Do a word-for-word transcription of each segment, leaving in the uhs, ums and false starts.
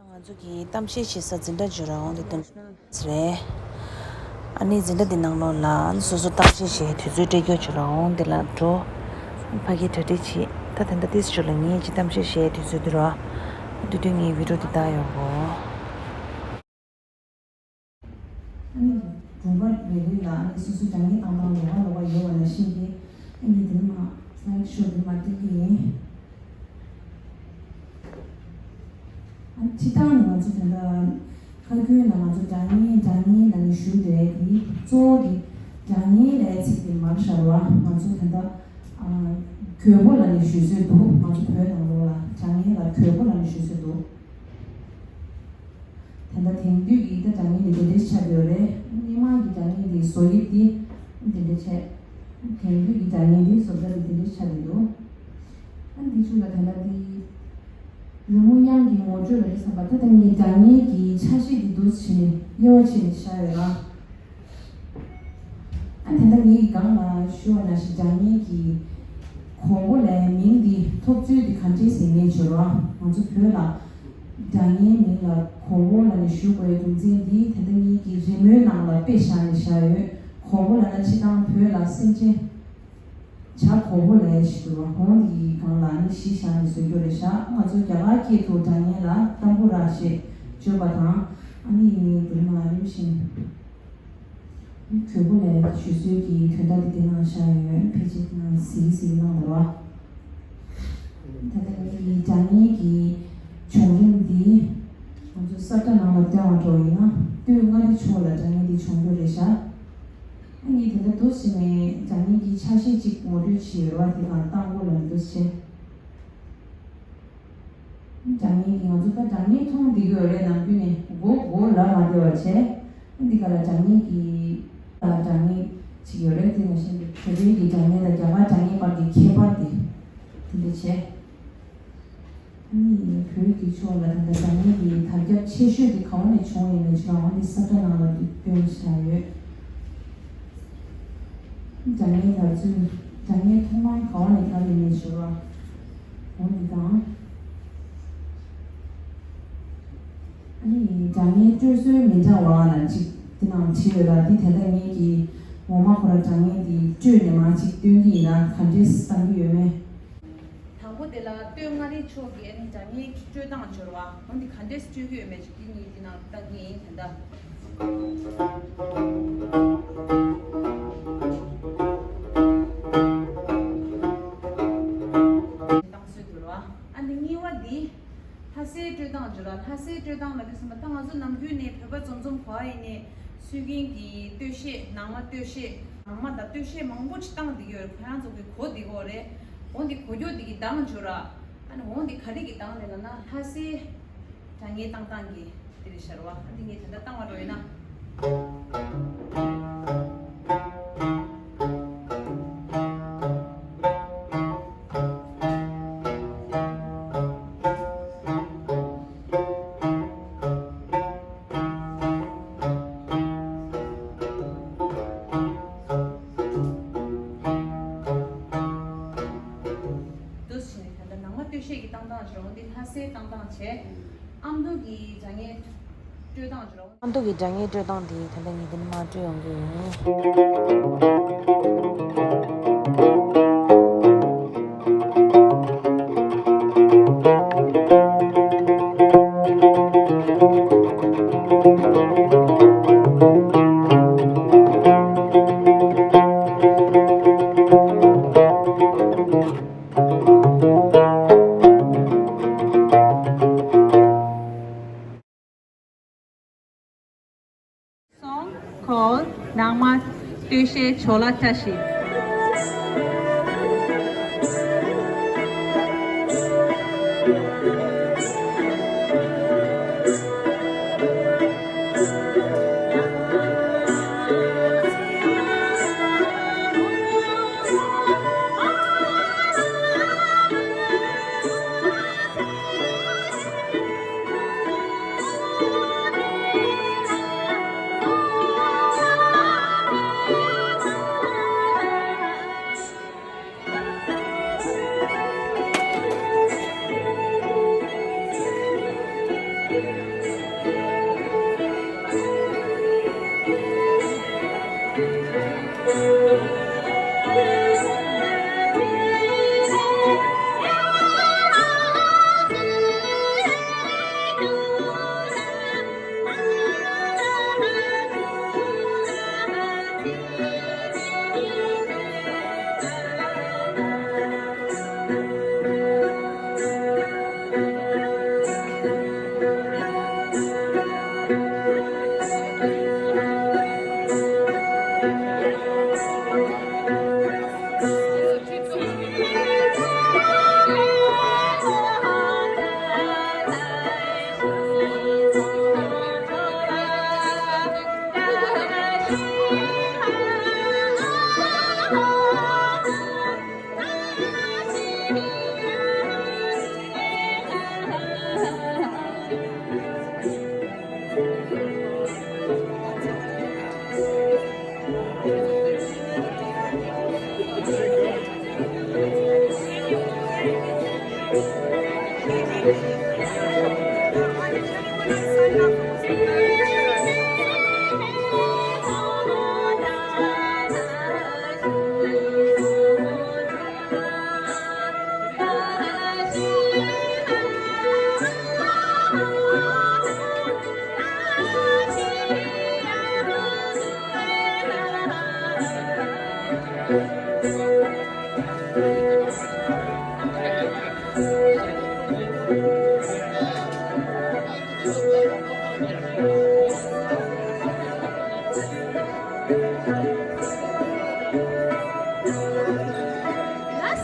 ང་ཚོ་གི་གཏམ་བཤད་བྱེད་ས་འཛིན་གྲྭ་འཇོག་ར་འོང་དེ་དོན་རེད། ཨ་ནི་འཛིན་གྲྭ་འདི་ནང་ལོགས་ལ་སོ་སོ་གཏམ་བཤད་བྱེད་དུས་ཚོད་སྤྲད་རྒྱུ་འཇོག་ར་འོང་དེ་ལ་འགྲོ། ཕ་གི་གྲ་སྒྲིག་བྱེད་ད་དེ་འདྲ་ཏིས་ཞུ་ལ་ངས་ཅི་གཏམ་བཤད་བྱེད་དུས་ཚོད་འདི་ར། དུས་དུས་ངའི་བི་ཌིའོ་འདི་ལྟ་ཡོང་གོ། ཨ་ནི་སྒྲུང་པ་རེ་རེ་ལ་ཨ་ནི་སོ་སོ་སྒྲ་སྙན་བཏང་སྟངས་ལོགས་ཀ་ལོགས་ཀ་ཡོད་པ་ནང་བཞིན་གྱི་ཨ་ནི་དེ་ནི་མ་སི་ལའི་ཌི་ཤོ་དེ་མ་སྟོན་གྱི་ཡིན། ཨ་ནི་སྤྱིར་བཏང་ནི་ང་ཚོ་ད་ལྟ་ཁ་རྒྱུན་ལ་ང་ཚོ་སྒྲ་སྙན་སྒྲ་སྙན་ལ་ནི་ཞུ་བསྡད་དེ་གཙོ་བོ་དེ་སྒྲ་སྙན་ལ་ཚིག་དེ་མར་ཤར་བ་ང་ཚོ་ད་ལྟ་ཨ་གོས་པོ་ལ་ནི་ཞུ་སྲོལ་འདུག་ང་ཚོ་བོད་ནང་ལོགས་ལ་སྒྲ་སྙན་ལ་གོས་པོ་ལ་ནི་ཞུ་སྲོལ་འདུག་ད་ལྟ་དེང་དུས་ཀྱི་ད་སྒྲ་སྙན་འདི་དེ་འདྲས་ཆགས་ཡོད་རེད། སྔོན་མ་གི་སྒྲ་སྙན་འདི་བཟོ་དབྱིབས་འདི་དེ་འདྲས་བྱས། དེང་དུས་ཀྱི་སྒྲ་སྙན་འདི་བཟོ་ལྟ་འདི་དེ་འདྲས་ཆགས་ཡོད་འདུག་ཨ་འདི་ཚོ་ལ་ད་ལྟ་འདི་རི་མོ་དབྱངས་ཀྱི་ངོ་སྤྲོད་ལ་འདི་བསམ་པ་ད་ལྟ་ངའི་སྒྲ་སྙན་གྱི་ཆ་ཤས་འདི་འདུག་བྱས་ནས་དབྱེ་བ་ཕྱེ་ནས་བཞག་ཡོད་ལ། ཨ་ད་ལྟ་ངའི་སྒང་ལ་ཞུ་བ་ནང་བཞིན་སྒྲ་སྙན་གྱི་གོང་བུ་ལ་མིང་འདི་ཐོབ་ཚུལ་འདི་ག་འདྲས་ཟེར་ངས་བརྗོད་རོགས། ང་ཚོ་བོད་ལ་སྒྲ་སྙན་མིང་ལ་གོང་བུ་ལ་ནི་ཞུ་དགོས་རྒྱུ་མཚན་འདི་ད་ལྟ་ངེད་ཀྱི་རི་མོའི་ནང་ལ་དཔེ་བཞག་ནས་བཞག་ཡོད། གོང་བུ་ལ་ན་སྤྱིར་བཏང་བོད་ལ་སེམས་ཅན་བྱ་གོང་བུ་ལ་ཞིག་འདུག་བ། གོང་འདིའི་སྒང་ལ་ནི་གཞི་བཞག་ནས་བཟོ་རྒྱུ་རེད་བཞག་ང་ཚོ་རྒྱ་གར་སྐད་དུ་སྒྲ་སྙན་ལ་ཏམ་བུ་ར་ཞེས་བརྗོད་པ་དང་། ཨ་ནི་དེ་ནང་རིམ་བཞིན། གོང་བུ་ལ་ཞུ་སྲོལ་གྱི་དོན་དག་དེ་དེ་ནང་བཞག་ཡོད། ཕལ་ཆེར་དེ་ནང་གཟིགས་གཟིགས་གནང་དང་བ། ད་ལྟ་ངེད་ཀྱི་སྒྲ་སྙན་གྱི་བྱུང་རིམ་འདི་ང་ཚོ་ས་བཀྲ་ནང་ལ་བཏོན་པ་འདྲ་ཡིན་ན་སྟོད་མངའ་རིས་ཕྱོགས་ལ་སྒྲ་སྙན་འདི་བྱུང་རྒྱུ་རེད་བཞག་ཨ་ནི་དེ་འདྲ་འདུག་ཟེར་ནས་སྒྲ་སྙན་གྱི་ཆ་ཤས་གཅིག་ངོ་སྤྲོད་བྱས་ཡོད་པ་དེ་གང་བཏང་དགོས་ལ་འདུག་ཟེར། སྒྲ་སྙན་གྱི་ང་ཚོ་ད་སྒྲ་སྙན་མཐོང་བསྡད་ཀྱི་ཡོད་རེད། ནམ་རྒྱུན་ནས་མགོ་མགོ་ལ་མ་བདེ་བ་བྱས། འདི་ག་ལ་སྒྲ་སྙན་གྱི་ལ་སྒྲ་སྙན་ཅིག་ཡོད་རེད། དེ་ནང་བཞིན་དུ་བོད་པའི་གི་སྒྲ་སྙན་དང་རྒྱ་གར་སྒྲ་སྙན་བར་གྱི་ཁྱད་པར་དེ་དེ་འདྲ་བྱས། ཨ་ནི་བོད་ཀྱི་ཕྱོགས་ལ་ད་ལྟ་སྒྲ་སྙན་གྱི་དར་ཁྱབ་ཆེ་ཤོས་དེ་ག་བ་ནས་བྱུང་ཡིན་མིན་ཅི་ལ་འོང་དེ་ས་བཀྲ་ནང་ལ་དེ་བཏོན་བཞག་ཡོད། སྒྲ་སྙན་དར་ཚུལ། སྒྲ་སྙན་ཐོག་མར་ག་བ་ནས་དར་ཡིན་མིན་ཞུ་བ། འོ་འདི་དང་། ཨ་ནི་སྒྲ་སྙན་སྤྲོད་སྲོལ་མི་འདྲ་བ་ལ་གཅིག་དེ་ནང་བྲིས་ཡོད་ལ། འདི་དེ་ལྟ་ངེད་ཀྱིས་ངོ་མ་ཁོ་ར་སྒྲ་སྙན་འདི་སྤྲོད་ནས་མ་གཅིག་སྟོན་གྱི་ཡིན་ལ་ག་འདྲས་བཏང་གི་ཡོད་མེད། དང་པོ་དེ་ལ་སྟོད་མངའ་རིས་ཕྱོགས་ཀྱི་ཨ་ནི་སྒྲ་སྙན་གྱི་སྤྲོད་སྟངས་འབྱོར་བ་འོ་འདི་ག་འདྲས་སྤྲོད་ཀྱི་ཡོད་མེད་ཅིག་འདི་ངེད་འདི་ནང་བཏང་གི་ཡིན་དེ་འདྲ། བཏང་སྲོལ་འདུག་ར། ཨ་ནི་གཉིས་པ་འདི་ལྷ་སའི་སྤྲོད་སྟངས་བརྗོད་ལ། ལྷ་སའི་སྤྲོད་སྟངས་ལ་དུས་སུ་མ་ད་ང་ཚོ་ནམ་རྒྱུན་ནས་བོད་པ་འཛོམས་འཛོམས་གོ་ཨ་ཡིན་ནས་སུས་རྒྱན་གྱི་སྟོད་གཞས་ནང་མ་སྟོད་གཞས་ནང་མ་དང་སྟོད་གཞས་མང་པོ་ཅིག་བཏང་བསྡད་ཀྱི་ཡོད་རེད། ཁོ་རང་ཚོ་གི་གོ་བསྡད་ཀྱི་ཡོད་རེད། འོ་འདི་གོ་རྒྱུ་འདི་གི་གདངས་བརྗོད་ར། ཨ་ནི་འོ་འདི་ག་རེ་གི་གདངས་རེད་ལབ་ན་ལྷ་སའི་སྒྲ་སྙན་བཏང་སྟངས་ཀྱི་དེ་རེད་ཤག་ར་བ། ཨ་འདི་ངས་ད་ལྟ་བཏང་བ་འགྲོ་ཡིན་ན། འདུག་སེ་བྱས་ནས་ད་ལྟ་ནང་མ་སྟོད་གཞས་ཀྱི་བཏང་སྟངས་བྱས་རུང་འདི་ལྷ་སའི་བཏང་སྟངས་བྱས། ཨ་མདོ་གི་སྒྲ་སྙན་སྤྲོད་སྟངས་བྱས་རུང་། ཨ་མདོ་གི་སྒྲ་སྙན་སྤྲོད་སྟངས་འདི་ད་ལྟ་ངས་འདི་ནས་མར་སྤྲོད་ཡོང་གི་ཡིན། Song called ནང་མ་སྟོད་གཞས་ཇོ་ལ་བཀྲ་ཤིས།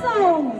Song.